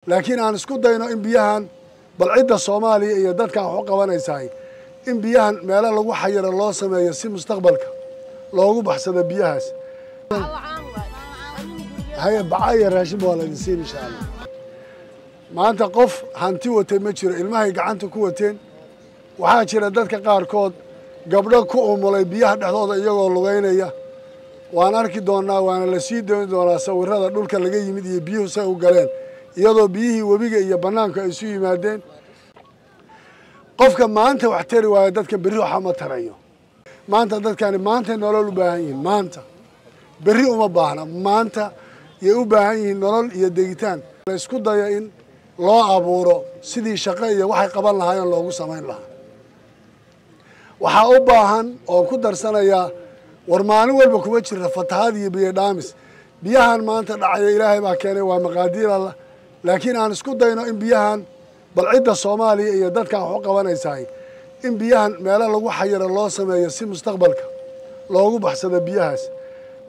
Laakiin aan isku dayno in biyahan bal cidda Soomaaliya iyo dadkan wax u qabanaysahay in biyahan meelo lagu xayiro loo sameeyo si mustaqbalka loogu baxsado biyahaas. Haye, baca iyo raashinba waa laydin siin insha Allah. Maanta qof hanti watay ma jiro, ilmahay gacanta ku wateen. Waxaa jira dadka qaarkood gabdho ku umulay biyaha dhexdooda iyagoo lugeynaya. Waan arki doonnaa, waana la sii dooni doonaa sawirada dhulka laga yimid iyo biyuhu say u galeen, iyadoo biyihii webiga iyo bannaanku ay isu yimaadeen. Qofka maanta wax tari waayo dadka berri waxa ma tarayo. Maanta dadkani maantay nolol u baahan yihiin, maanta, berri uma baahna. Maanta yay u baahan yihiin nolol iyo degitaan. La isku dayo in loo abuuro sidii shaqo iyo waxay qaban lahaayeen loogu samayn lahaa. Waxaa u baahan oo ku darsanayaa, war maalin walba kuma jira fatahaad iyo biyo dhaamis. Biyahan maanta dhacaya Ilaahay baa keenay, waa maqaadiir Allah, laakiin aan isku dayno in biyahan bal cidda Soomaaliya iyo dadkan wax u qabanaysahay in biyahan meelo lagu xayiro loo sameeyo si mustaqbalka loogu baxsado biyahaas.